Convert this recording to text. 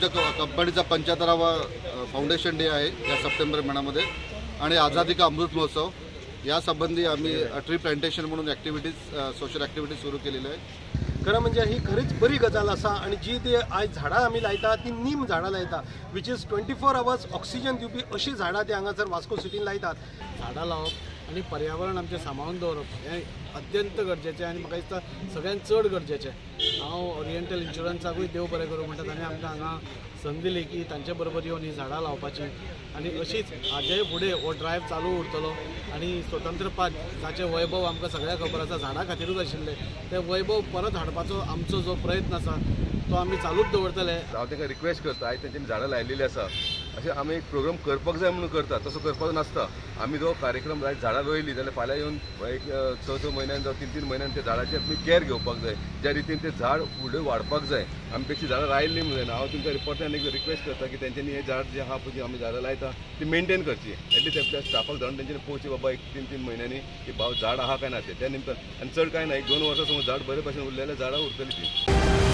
आमच्या कंपनीचा 75वा foundation day आहे या सप्टेंबर महिन्यामध्ये आणि आझादी का अमृत महोत्सव या संबंधी आम्ही ट्री प्लांटेशन म्हणून ॲक्टिव्हिटीज, सोशल ॲक्टिव्हिटीज सुरू केलेल्या आहे. खरं म्हणजे ही खरीच बरी गजाल आसा आनी जी ती आयज झाडां आमी लायता ती नीम झाडां लायता, which is 24 hours oxygen दिवपी अशीं झाडां ती हांगासर वास्को सिटीन लायतात. झाडां लावप आनी पर्यावरण आमचें सांबाळून दवरप हें अत्यंत गरजेचें आनी म्हाका दिसता सगळ्यांत चड गरजेचें. हांव ओरिएंटल इन्शुरन्साकूय देव बरें करूं म्हणटा, ताणें आमकां हांगा संद दिली की तांचे बरोबर येवन हीं झाडां लावपाचीं आनी अशीच हाजे फुडें हो ड्रायव्ह चालू उरतलो आनी स्वतंत्रपात जाचें वैभव आमकां सगळ्यांक खबर आसा झाडां खातीरूच आशिल्लें, तें वैभव परत हाडपाचो आमचो जो प्रयत्न आसा तो आमी चालूच दवरतले. हांव तांकां रिक्वेस्ट करता, आयज तेंच्यांनी झाडां लायलेलीं आसा, अशें आमी एक प्रोग्राम करपाक जाय म्हणून करता, तसो करपाचो नासता. आमी जो कार्यक्रम जाय झाडां रोयलीं जाल्यार फाल्यां येवन एक 6-6 म्हयन्यान जावं 3-3 म्हयन्यान त्या झाडाची आमी कॅर घेवपाक जाय, ज्या रितीन तें झाड फुडें वाडपाक जाय. आमी बेश्टी झाडां लायलीं म्हणून जायना. हांव तुमकां रिपोर्टान एक रिक्वेस्ट करता की तेंच्यांनी हें झाड जें आहा पळय आमी झाडां लायता ती मेनटेन करची, एटलीस्ट आपल्या स्टाफाक धाडून तेंच्यांनी पळोवचें बाबा एक 3-3 म्हयन्यांनी की भाव झाड आहा काय ना तें, त्या निमतान. आनी चड कांय ना, 1-2 वर्सां समज झाड बरे भशेन उरलें जाल्यार झाडां उरतलीं ती.